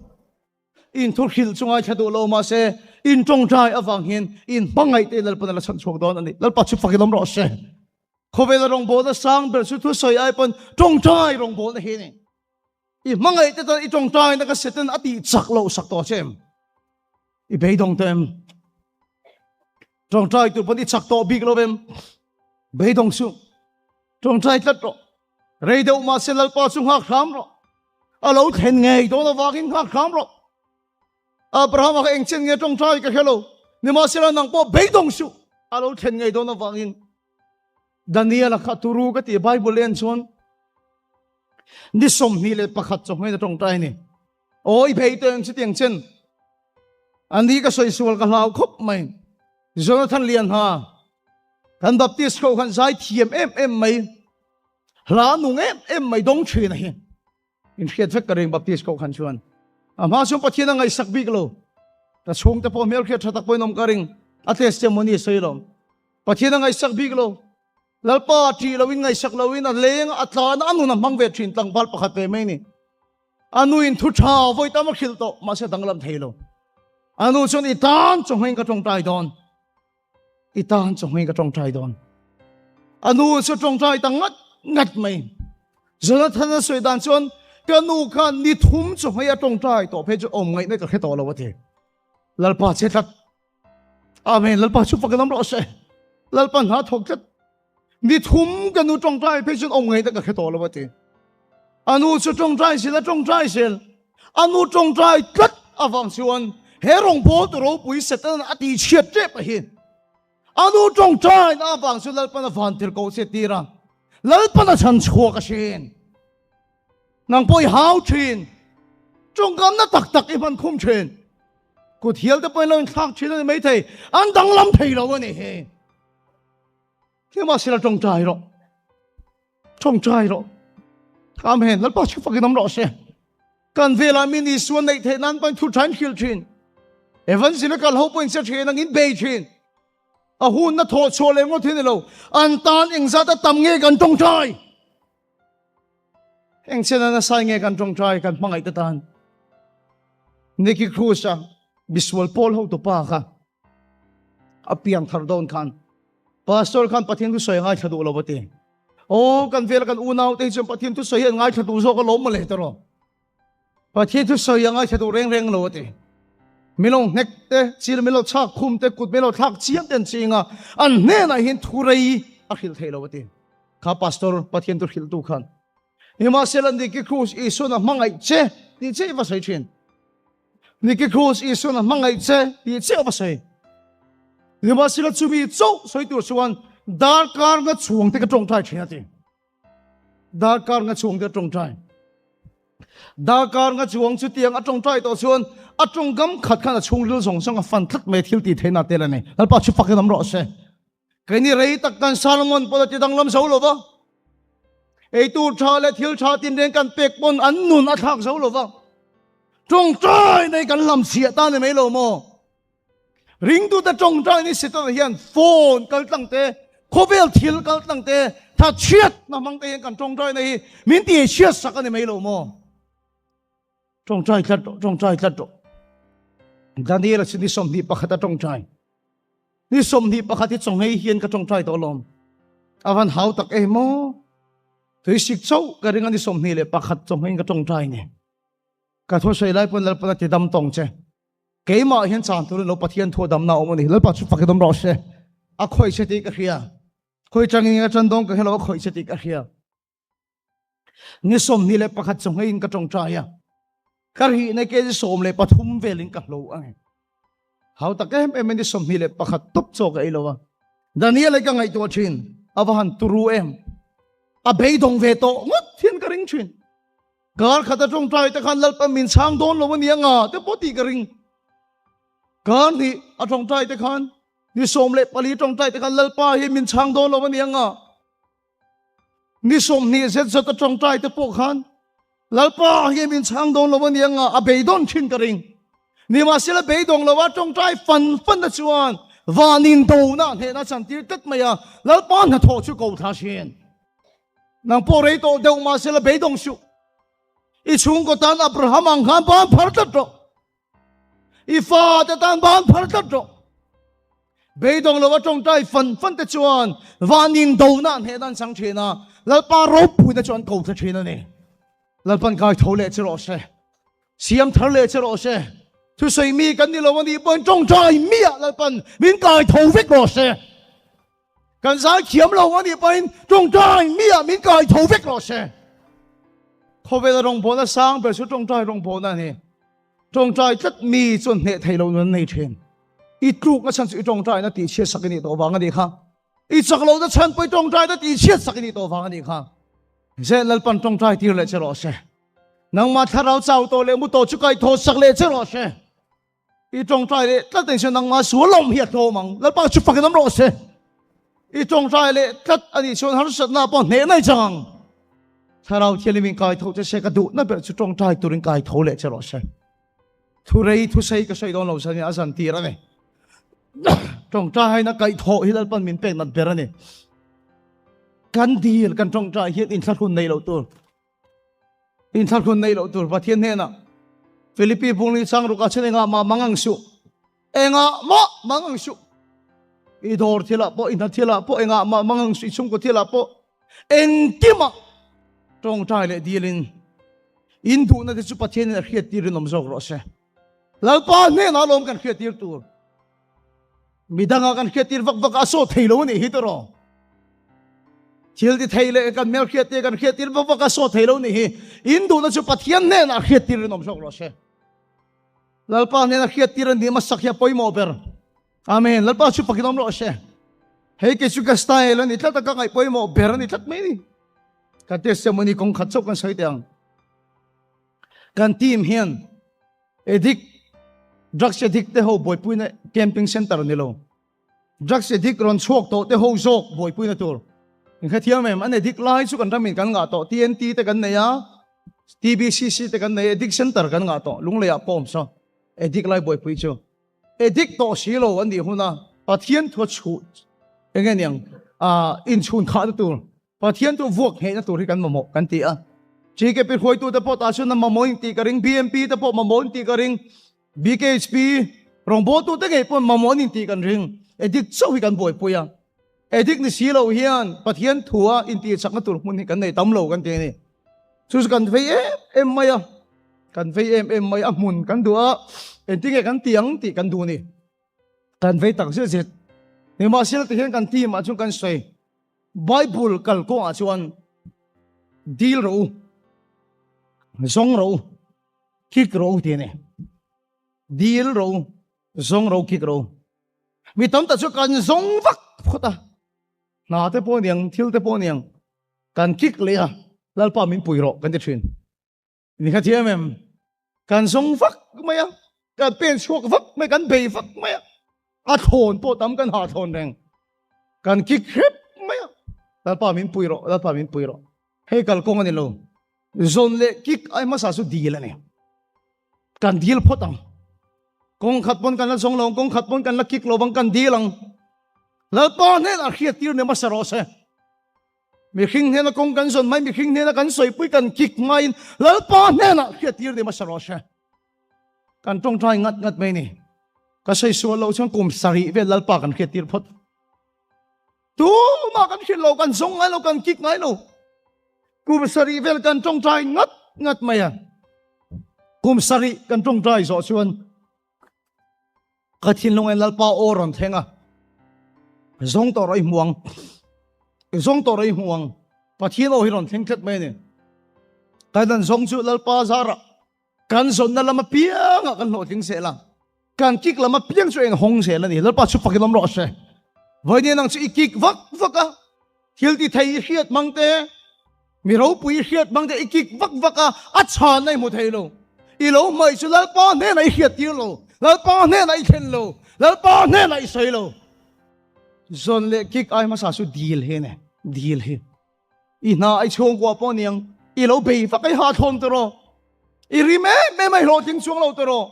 In thu hrilh chu ngaithla duh lo mahse in tawngtai avang hian in hmangaih te Lalpan a la chhan chhuak dawn a ni. Lalpa chu fakin awm rawh se. Khawvela rawngbawlna sang ber chu thusawi ai pawn tawngtai rawngbawlna hi a ni. I hmangaih te chuan i tawngtaina ka Satan a tih chak loh sak tawh che em? I beidawng tawh em? Tawngtai tur pawn i chak tawh bik lo em? Beidawng suh. Tawngtai tlat rawh. Rei deuh mahse Lalpa chu nghak hram rawh. A lo thlen ngei dawn avangin nghak hram rawh. Abrahama kha engchen nge tawngtai ka hre lo. Nimahsela nang pawh beidawng suh. A lo thlen ngei dawn avangin Daniela kha turu ka ti Bible en chuan ni 21 chawhmei na tawngtai ni. Aw i bei tawh ang chu tiang chen. Ani ka sawi sual ka hlau khawp mai. Jonathan Lianha kan Baptist ho khan zai thiam em em mai. Hla nung em em mai dawng thin a hi. In hriat vek ka ring Baptist ko khan chuan. A hma chuan Pathian a ngaihsak bik lo. Ka chhungte pawh hmel hriat tha tak pawhin awm ka ring. A testimony sawi lo. Pathian a ngaihsak bik lo. Lalpa ṭih loin ngaihsak loin a leng a tlan a nun a hmang ve ṭhin tlangval pakhat ve mai ni. A nu in thu ṭha vawi tam a hrilh tawh mahse danglam thei lo. A nu chuan i tan chawhmeh ka ṭawngṭai dawn. I tan chawhmeh ka ṭawngṭai dawn. A nu chu ṭawngṭai ta ngat ngat mai. Jonathan a sawi dan chuan ka nu khan ni thum chawhmeh a ṭawngṭai tawh phei chu awm ngaihna ka hre tawh lo a ti. Lalpa che tlat. Amen. Lalpa chu fak lam rawh se. Lalpa hna thawk tlat. Ni thum ka nu tawngtai phei chuan awm ngaihna ka hre tawh lo a ti. A nu chu tawngtai zel a tawngtai zel. A nu tawngtai tlat avang chuan he rawngbawl tu ropui Satan a ti chhiat tep a hi. A nu tawngtai na avang chuan Lalpan a van tir ko che tir a. Lalpan a chhan chhuak a hrin. Nang pawh i hau thin. Tawngkamna tak tak i hman khum thin. Kut hial te pawhin lo inthlak thin a ni maithei. An danglam thei lo a ni hi. Nimahsela tawngtai rawh. Tawngtai rawh. Amen. Lalpa chu fakin awm rawh se. Kan velah min Isua neih theih nan pawhin thu thain hrilh thin. Evangelical ho pawhin che thin angin bei thin. A hun na thawh chhuah leh ngawt hi ni lo. An tan engzat a tam nge kan tawngtai. Eng chen a nasa nge kan tawngtai kan hmangaih te tan. Nicky Cruz a misual pawl ho tupa kha a piang thar dawn khan pastor khan Pathian thu sawi a ngaithla duh lo a ti. Aw kan vela kan unau te hi chuan Pathian thu sawi hi an ngaithla duh zawk alawm mawle te rawh. Pathian thu sawi a ngaithla duh reng reng lo a ti. Min lo hnek te, chil min lo chhak khum te, kut min lo thlak chiam te an ching a, an hnenah hian thu rei a hrilh thei lo a ti. Kha pastor Pathian thu hrilhtu khan Nimahsela Nicky Cruz Isuan a hmangaih che tih chiah i va sawi thin. Nicky Cruz Isuan a hmangaih che tih chiah a va sawi. Nimahsela chumi chauh sawi tur chuan darkar nga chhuang te ka tawngtai thin a ti. Darkar nga chhuang te a tawngtai. Darkar nga chuang chu tiang a tawngtai tawh chuan a tawngkam khat khan a chhungril zawng zawng a fan tlat mai thil tih theihna tel a ni. Lalpa chu fakin awm rawh se. Keini rei tak kan Solomon pawn a ti danglam zo lo va. Eitur tha leh thil tha tinreng kan pek pawn an nun a thlak zo lo va. Tawngtai nei kan lam chhiah ta ni mai lo maw? Ringtute tawngtai ni Setana hian phone kal tlang te, khawvel thil kal tlang te, tha chhiat na hmang te hian kan tawngtai na hi min ti chhiat sak a ni mai lo maw? Tawngtai tlat rawh, tawngtai tlat rawh. Daniel-a chu ni 21 a tawngtai. Ni 21 hi chawnghei hian ka tawngtai tawh alawm. A van hau tak em maw? Tuisik chauh ka ring a ni 21 chawngheiin ka tawngtai ni. Ka thusawi lai pawn Lalpan a ti dam tawng che. Keimah hian chan turin lo Pathian thu a damna a awm a ni. Lalpa chu fak i dawm rawh se. A khawih che tih ka hria. Khawi tangin ka tan dawn ka hre lo a khawih che tih ka hria. Ni 21 chawngheiin ka tawngtai a. Ka rihna ke ni 13 velin ka hlo a ni. Hau tak em em ni 21 tawp chaw ka ei lo a. Daniel ai ka ngaihtuah thin. A va han turu em. A beidawng ve tawh ngawt hian ka ring thin. Kar khat a tawngtai te khan Lalpan min chhang dawn lo a ni anga te pawh tih ka ring. Kar hnih a tawngtai te khan ni 14 tawngtai te khan Lalpa hi min chhang dawn lo a ni anga. Ni 20 zet zet a tawngtai te pawh khan Lalpa hi min chhang dawn lo a ni anga a beidawn thin ka ring. Nimahsela beidawng lo a tawngtai fan fan na chuan van indona hnehna chantir tlat mai a, Lalpa hnathawh chu ko thla thin. Nang pawh rei tawh deuh mahsela beidawng suh. I chhungkaw tan Abraham ang khan ban phar tlat rawh. I fate tan ban phar tlat rawh. Beidawng lo a tawngtai fan fan te chuan van indona hnehna an chang thin a, Lalpa ropuina chu an ko thla thin a ni. Lalpan kai tho leh che rawh se. Siam thar leh che rawh se. Thusawi mi kan ni lo a nih pawhin tawngtai miah Lalpan min kai tho vek rawh se. Kan zai thiam lo a nih pawhin tawngtai mi ah min kai tho vek rawh se. Khawvela rawngbawlna sang ber chu tawngtai rawngbawlna a ni. Tawngtai tlat mi chuan hneh thei lo nun an nei thin. I tlukna chhan chu i tawngtaina tih chhiat sak i nih tawh vang a nih kha. I chak lohna chhan pawh i tawngtaina tih chhiat sak i nih tawh vang a nih kha. Zeh Lalpan tawngtai tir leh che rawh se. Nangmah thlarau chau tawh leh mu tawh chu kaihthawh sak leh che rawh se. I tawngtai leh tlat ang chuan nangmah sual awm hi a tlawm ang. Lalpa chu fakin awm rawh se. I tawngtai leh tlat a nih chuan harsatna pawh hneh mai chang ang. Thlarau Thianghlim in kai tho che se ka duhna ber chu tawngtai turin kai tho leh che rawh se. Thurei thusei ka sawi dawn lo sanin a zan tir a ni. Tawngtaina kaih thawh hi Lalpan min pek nat ber a ni. Kan dil kan tawngtai hian inthlahrun nei loh tur. Inthlahrun nei loh tur Pathian hnenah Philippi bungli chang ruk ah chuan engah mah mang ang suh. Engah mah mang ang suh. I dawr thilah pawh, i hna thilah pawh engah mah mang ang suh, i chhungkaw thilah pawh engkimah tawngtai leh dilin in duhna te chu Pathianin a hriattir in awm zawk rawh se. Lalpa hnenah lawm kan hriattir tur. Midanga kan hriattir vak vak a sawt thei lo a nih hi tawh. Thil ti thei leh kan hmel hriattir kan hriattir vak vak a sawt thei lo nih hi. In duhna chu Pathian hnenah hriattir in awm zawk rawh se. Lalpa hnena hriattir an nih hmasak hi a pawimawh ber. Amen. Lalpa chu fakin awm rawh se. Hei kei chu ka style a ni tlat a, ka ngaih pawimawh ber a ni tlat mai ni. Kan testimony kawng khat chauh kan sawi teh ang. Kan team hian addict, drugs addict te ho buaipuina camping center ni lo. Drugs addict rawn chhuak tawh te ho zawk buaipuina tur. Inkhathiam em? An addict lai chu kan ramin kan ngah tawh. TNT te kan nei a, TBCC te kan nei, addict center kan ngah tawh. Lungleiah pawh awm saw addict lai buaipui chu. Addict tawh si lo an nih huna Pathian thu a chhuh enge niang inchhun khahna tur, Pathian thu vuak nghehna tur hi kan mamawh kan ti a. GKP hruaitute pawh tah chuan a mamawh in tih ka ring, BMP te pawh mamawh in tih ka ring, BKHP rawngbawltute ngei pawh mamawh an intih kan ring. Addict chauh hi kan buaipui a. Addict ni si lo hian Pathian thua intihchakna tur hmun hi kan nei tam lo kan ti a ni. Chu chu kan vei em em mai a, kan vei em em mai a hmun kan duh a, engtinge kan ti ang tih kan duh a ni. Kan vei tak zet zet. Nimahsela ti hian kan team ah chuan kan sawi, Bible kal kawngah chuan dil rawh u, zawng rawh u, kik rawh u ti a ni. Dil rawh u, zawng rawh u, kik rawh u. Mi tam tak chu kan zawng vak phawt a, hna te pawh niang, thil te pawh niang, Kan kik leh a, Lalpa min pui rawh kan ti thin. Ni kha thiam em? Kan zawng vak mai a, kan pen chhuak vak mai, kan bei vak mai a, a thlawn pawh tam kan hah thlawn reng. Kan kik hrep mai a, Lalpa min pui rawh, Lalpa min pui rawh. Hei kalkawng a ni lo. Zawn leh kik ai hmasa chu dil a ni. Kan dil phawt ang. Kawng khat pawn kan la zawng lo ang, kawng khat pawn kan la kik lo ang, kan dil ang. Lalpa hnenah hriat tir ni hmasa rawh se. Mihring hnena kawng kan zawn mai, mihring hnena kan sawipui kan kik ngaiin Lalpa hnenah hriat tir ni hmasa rawh se. Kan tawngtai ngat ngat mai ni. Ka sawi sual loh chuan kum sarih vel Lalpa kan hriat tir phawt. Tumah kan hrilh lo, kan zawng ngai lo, kan kik ngai lo. Kum sarih vel kan tawngtai ngat ngat mai a. Kum sarih kan tawngtai zawh chuan Ka thinlung in Lalpa aw rawn thleng a, zawng tawh rawh i hmu ang, zawng tawh rawh i hmu ang, Pathian aw hi rawn thleng tlat mai a ni. Kan han zawng chu Lalpa zarah kan zawnna lam apiangah kan hlawhtling zel a, kan kik lam apiang chu a inhawng zel a ni. Lalpa chu fakin awm rawh se. Vawiin nang chu i kik vak vak a, Thil ti thei i hriat mang te, mi ropui i hriat mang te i kik vak vak a, a chhanna i hmu thei lo. I lo hmaih chu Lalpa hnenah i hriat tir lo, Lalpa hnenah i thlen lo, Lalpa hnenah i sawi lo. Zawn leh kik ai hmasa chu dil hi a ni, dil hi. I hna i chhungkua pawh niang, i lo bei vak a, i hahthlawm tawh rawh. I rim em em a, i hlawhtling chuang lo tawh rawh.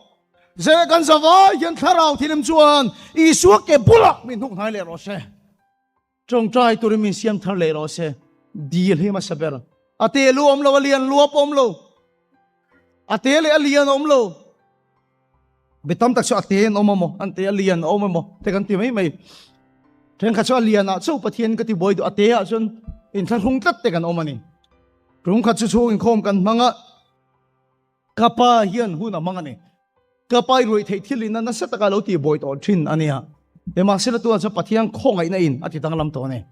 Ze kan zavai hian thlarau thilim chuan Isua ke bulah min hnuk hnai leh rawh se. Tawngtai turin min siam thar leh rawh se. Dil hi hmasa ber. A te lu awm lo, a lian lu a pawm lo. A te leh a lian a awm lo. Mi tam tak chu a te an awm emaw, an te a lian a awm emaw te kan ti mai mai. Thenkhat chu a lian ah chauh Pathian ka ti buai duh, a te ah chuan inthlahrung tlat te kan awm a ni. Tumkhat chu chhung inkhawm kan hmang a. Ka pa hian hun a hmang a ni. Ka pa i ruih theih thil in a nasa taka lo tihbuai tawh thin a nia. Nimahsela tunah chuan Pathian khawngaihna in a ti danglam tawh a ni.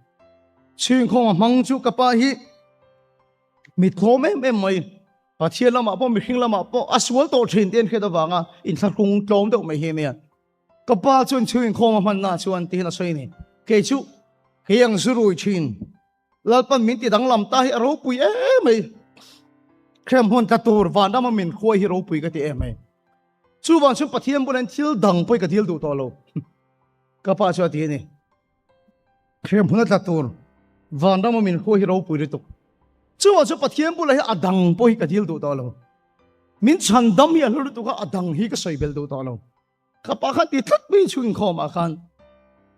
Chhungkhawm a hmang chu ka pa hi mit tlawm em em mai, Pathian lamah pawh mihring lamah pawh a sual tawh thin tih an hriat avanga inthlahrung tlawm deuh mai hi a nia. Ka pa chuan chhungkhawm a hmanna chuan tihin a sawi a ni. Kei chu kei ang zu rui thin. Lalpan min ti danglam ta hi a ropui em mai. Hrem hmun tla tur vanrama min khuai hi ropui ka ti em mai. Chuvang chuan Pathian bulah thil dang pawh ka dil duh tawh lo. Ka pa chu a ti a ni. Hrem hmun a tla tur vanrama min khuai hi ropui lutuk. Chuvang chuan Pathian bulah hi a dang pawh hi ka dil duh tawh lo. Min chhan dam hi a hlu lutuk a, a dang hi ka sawi belh duh tawh lo. Ka pa khan ti tlat mai chhung inkhawm ah khan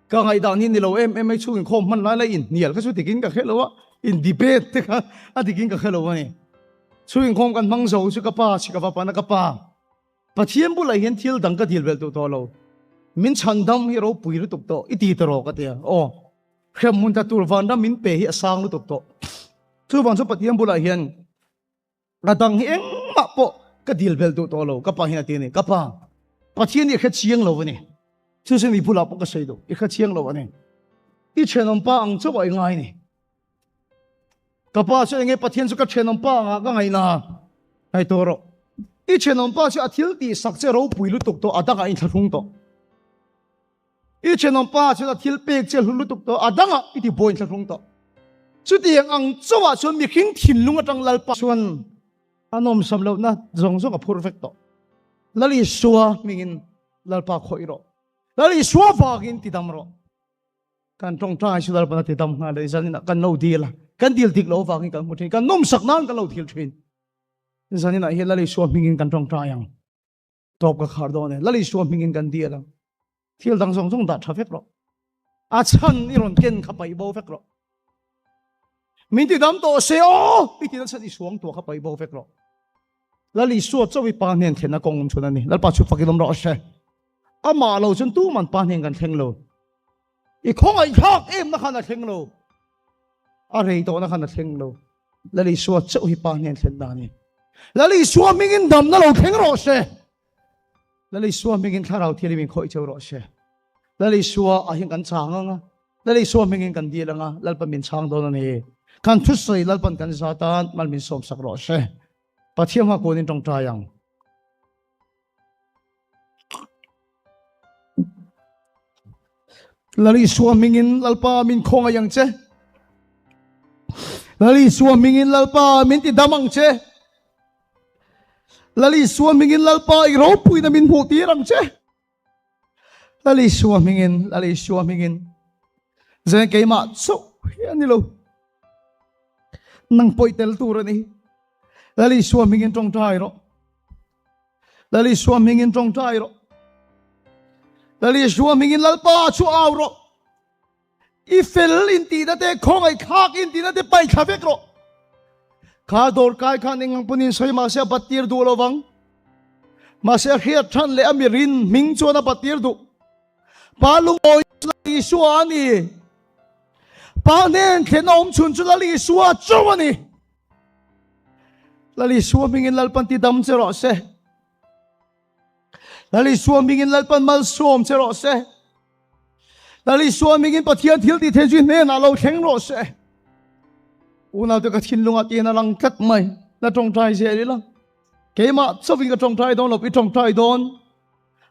ka ngaihdan hi ni lo em em mai chhung inkhawm hman lai lai inhnial kha chu dikin ka hre lo a, in debate te kha a dikin ka hre lo a ni. Chhung inkhawm kan hmang zo chu ka pa chi ka va pan a, ka pa Pathian bulah hian thil dang ka dil belh duh tawh lo, min chhandam hi ropui lutuk tawh i ti ta rawh ka ti a, aw hremhmun tla tur vanram min pe hi a sang lutuk tawh. Chuvang chu Pathian bulah hian Ka dang hi engmah pawh ka dil belh duh tawh lo, ka pa hian a ti a ni. Ka pa, Pathian hi i hre chiang lo a ni. Chu chu mi bulah pawh ka sawi duh, i hre chiang lo a ni. I thenawm pa ang chauh ah i ngai a ni. Ka pa chu enge Pathian chu ka thenawm pa angah ka ngaihna ngai tawh rawh. I thenawm pa chu a thil tih sak che ropui lutuk tawh, a dangah a inthlahrung tawh. I thenawm pa chuan a thil pek che hlu lutuk tawh, a dangah i ti buai thlahrung tawh. Chutiang ang chauhah chuan mihring thinlung atang Lalpa chuan a nawmsam lohna zawng zawng a phur vek tawh. Lal Isua hmingin Lalpa khawih rawh. Lal Isua vangin ti dam rawh. Kan tawngtai chu Lalpan a ti dam nghal e, zaninah kan lo dil a, kan dil dik loh vangin kan hmu thin, kan nawmsak nan kan lo dil thin. Zaninah hian Lal Isua hmingin kan tawngtai ang. Tawp ka khar dawn e. Lal Isua hmingin kan dial ang. Thil dang zawng zawng dah tha vek rawh. A chhan i rawn ken kha paih bo vek rawh. Min ti dam tawh se aw! I tina chhan i suang tuah kha paih bo vek rawh. Lal Isua chauh i pa hnen thlenna kawng awm chhun a ni. Lalpa chu fakin awm rawh se. Amah lo chuan tuman pa hnen kan thleng lo. I khawngaih thlak em na khan a thleng lo. A rei tawhna khan a thleng lo. Lal Isua chauh hi pa hnen thlen dan ni. Lal Isua hmingin damna lo thleng rawh se. Lal Isua hmingin thlarau thianghlim in khawih cheu rawh se. Lal Isua ah hian kan chang anga, Lal Isua hmingin kan dil anga, Lalpan min chhang dawn a ni. Kan thusawi Lalpan kan za tan mal min sawm sak rawh se. Pathian hma kunin tawngtai ang. Lal Isua hmingin Lalpa min khawngaih ang che. Lal Isua hmingin Lalpa min ti dam ang che. Lal Isua hmingin Lalpa i ropuina min hmuh tir ang che. Lal Isua hmingin, Lal Isua hmingin. Zen keimah chauh hi a ni lo. Nang pawih tel tur a ni. Lal Isua hmingin tawngtai rawh. Lal Isua hmingin tawngtai rawh. Lal Isua hmingin Lalpa chu au rawh. I fel in tihna te, khawngaih thlak in tihna te paih thla vek rawh. Kha dawrkai khan eng ang pawn in sawi mahse a bat tir duh lo vang. Mahse a hriat than leh a mirin hming chuan a bat tir duh. Pa lungawi chu Lal Isua a ni. Pa hnen thlen a awm chhun chu Lal Isua chauh a ni. Lal Isua hmingin Lalpan ti dam che rawh se. Lal Isua hmingin Lalpan malsawm che rawh se. Lal Isua hmingin Pathian thil ti thei chu hnenah lo thleng rawh se. Unau te ka thinlungah tihian a lang tlat mai. La tawngtai zel ila. Keimah chauhin ka tawngtai dawn lo, i tawngtai dawn.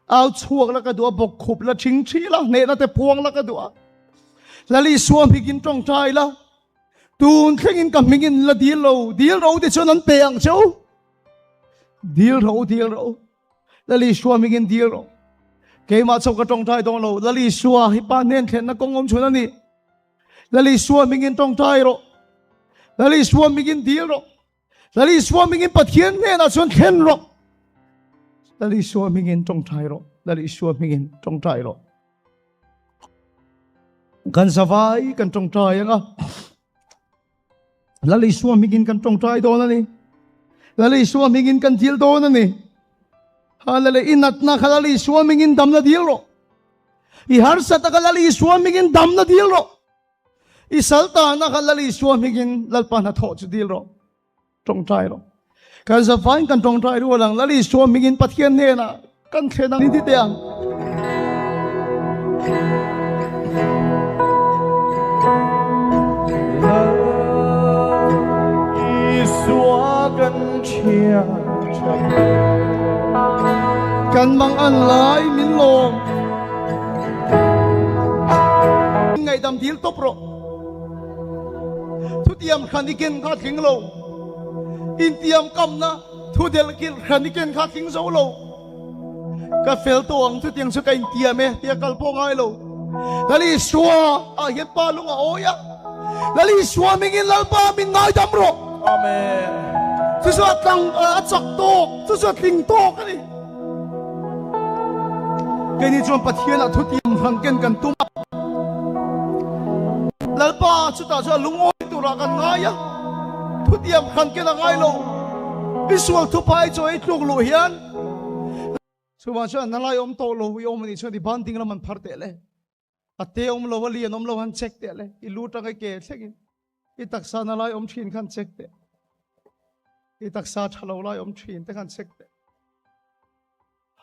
Au chhuak la ka duh a, bawk khup la, thing thi la, hnehna te puang la ka duh a. Lal Isua hmingin tawngtai la. Tun thlengin ka hmingin la dil lo, dil ro te chuan an pe ang cheu. Dil ro, dil ro. Lal Isua hmingin dil ro. Keimah chauh ka tawngtai dawn lo, Lal Isua hi pa hnen thlenna kawng awm chhun a ni. Lal Isua hmingin tawngtai rawh. Lal Isua hmingin dil rawh. Lal Isua hmingin Pathian hnenah chuan thlen rawh. Lal Isua hmingin tawngtai rawh. Lal Isua hmingin tawngtai rawh. Kan zavai kan tawngtai anga. Lal Isua hmingin kan tawngtai dawn a ni. Lal Isua hmingin kan dil dawn a ni. Halele i natna kha Lal Isua hmingin damna dil rawh. I harsatna kha Lal Isua hmingin damna dil rawh. I saltana kha Lal Isua hmingin Lalpa hnathawh chu dil rawh. Tawngtai rawh. Kan zavain kan tawngtai rual ang. Lal Isua hmingin Pathian hnenah kan thlen ang. Ni ti teh ang. Kan mang an lai min lawm. Ngaihdam dil tawp rawh. Thutiam hran i ken kha tling lo. Intiam kamna thu del kilh hran i ken kha tling zo lo. Ka fel tawh ang chutiang chu ka intiam e tia kal pawh ngai lo. Lal Isua ah hian pa lung a awi a. Lal Isua mingin Lalpa min ngaidam rawh. Amen. Chu chu a tlang a chak tawk, chu chu a tling tawk a ni. Keini chuan Pathian ah thutiam hran ken kan tum a. Lalpa chutah chuan lungawi turah kan ngai a. Thutiam hran ken a ngai lo. I sual thupai chaw ei tluk luh hian Chuvang chuan na lai awm tawh lo i awm a nih chuan i ban ding lam an phar teh le. A te awm lo, a lian awm lo han check teh le. I lu tang i ke thlengin i taksa na lai awm thin khan check teh. I taksa tha lo lai awm thin te khan check teh.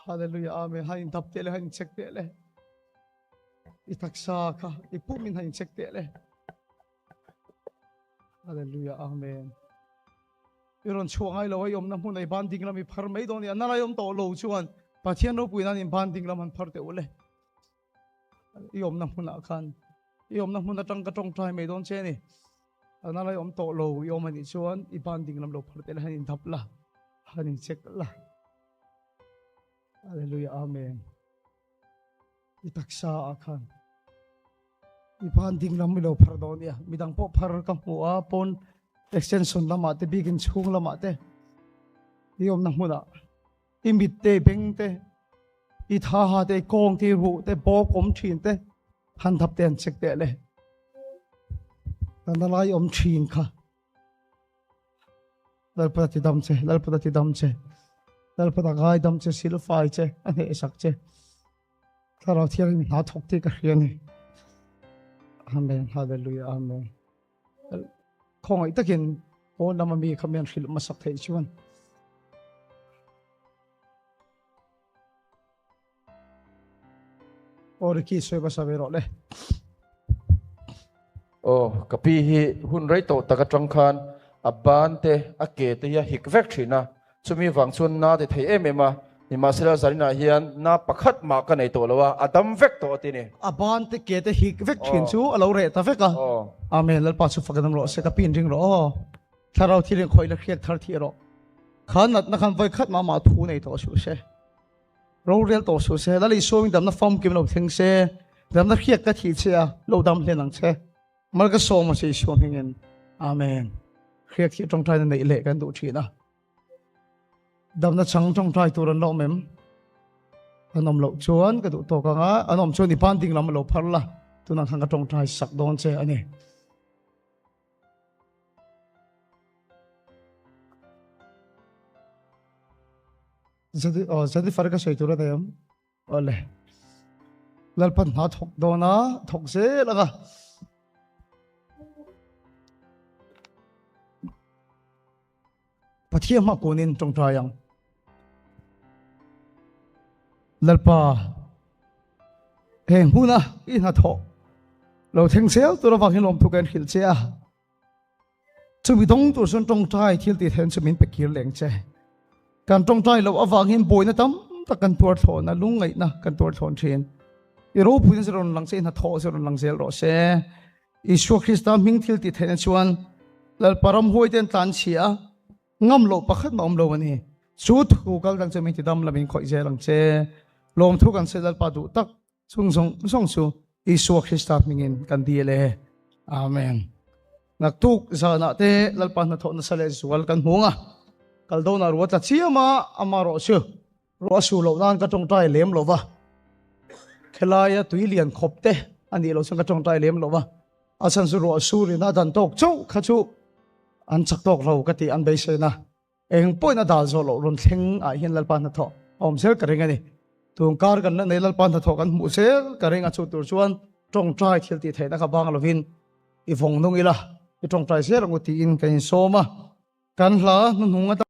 Hallelujah Amen. Han in dap teh le, han in check teh le. I taksa kha i pum in han in check teh le. Hallelujah Amen. I rawn chhuah ngai lo a, i awmna hmun a i ban ding lam i phar mai dawn i, a nalai awm tawh lo chuan Pathian ropui nan in ban ding lam han phar teh u le. I awmna hmunah khan i awmna hmun atang ka tawngtai mai dawn che ni. A nalai awm tawh lo i awm anih chuan i ban ding lam lo phar teh le, han in dap la, han in check la. Hallelujah Amen. I taksa ah khan i ban ding lam i lo phar dawn nia midang pawh phar ka hmu a pawn extension lamah te bikin chhung lamah te i awmna hmunah i mit te beng te i tha ha te kawng te ruh te bawk awm thin te han thap te an check teh le kan lai awm thin kha Lalpa ti dam che, Lalpa ti dam che, Lalpa ngai dam che, silfai che, a hneh sak che. Thlarau Thianghlim hna thawk tih ka hria ni. Amen, Hallelujah, Amen. Khawngaih takin pawn lama mi kha mian hrilh hmasak theih chuan. Aw Ricky sawi hmasa ve rawh le. Aw ka pi hi hun rei tawh tak atang khan a ban te a ke te hi a hik vek thin a, chumi vang chuan na ti thei em em a, nimahsela zaninah hian na pakhat mah ka nei tawh lo a, a dam vek tawh a ti ni. A ban te ke te hik vek thin chu a lo reh ta vek a. Amen Lalpa chu fak in awm rawh se ka pi in ring rawh aw. Thlarau thil in khawih la hriat thar thih rawh. Kha natna khan vawi khat mah mah thu nei tawh suh se. Rorel tawh suh se. Lal Isua in damna famkim lo thleng se. Damna hriat ka thih che a, lo dam hlen ang che. Mal ka sawm a che Isua hmingin. Amen. Hriat hi tawngtaina neih leh kan duh thin a. Damna chang tawngtai tur an la awm em? An awm loh chuan ka duh tawk ang a, an awm chuan i ban ding lam a lo phar la, tunah khan ka tawngtai sak dawn che a ni. Jennifer ka sawi tur a nei ang. Awle. Lalpan hna thawk dawn a, thawk zel ang a. Pathian hma kunin tawngtai ang. Lalpa heng hmuna i hnathawh lo thleng zel tur avang hian lawmthu ka inhrilh che a. Chumi dawng tur chuan tawngtai thil tih theihna chu min pe kir leng che. Kan tawngtai loh avangin buaina tam tak kan tuar thlawn a, lungngaihna kan tuar thlawn thin. I ropuina chu rawn lang che, i hnathawh chu rawn lang zel rawh se. Isua Krista hming thil tih theihna chuan Lalpa ramhuai te an tlan chhia a, ngam loh pakhat mah awm lo a ni. Chu thu kal dang chu min ti dam la min khawih zel ang che. Lawmthu kan sawi Lalpa duh tak chung zawng zawng chu Isua Krista hmingin kan dil e. Amen. Naktuk zanah te Lalpa hnathawh nasa leh zual kan hmu ang a, kal dawnah ruah tla chiam a, amarawh chu Ruah su loh nan ka tawngtai lem lo va, khelaia tui lian khawp te a nih loh chuan ka tawngtai lem lo va, a chhan chu ruah sur in a dan tawk chauh kha chu an chak tawk lo ka tih an beisei na, eng pawhin a dal zawh loh rawn thleng ah hian Lalpa hnathawh a awm zel ka ring a ni. Tun kar kan la nei Lalpa hnathawh kan hmuh zel ka ring a, chu tur chuan tawngtai thil tih theihna kha bang lovin i vawng nung ila i tawngtai zel ang u tiin kan insawm a, kan hla hnuhnung ata.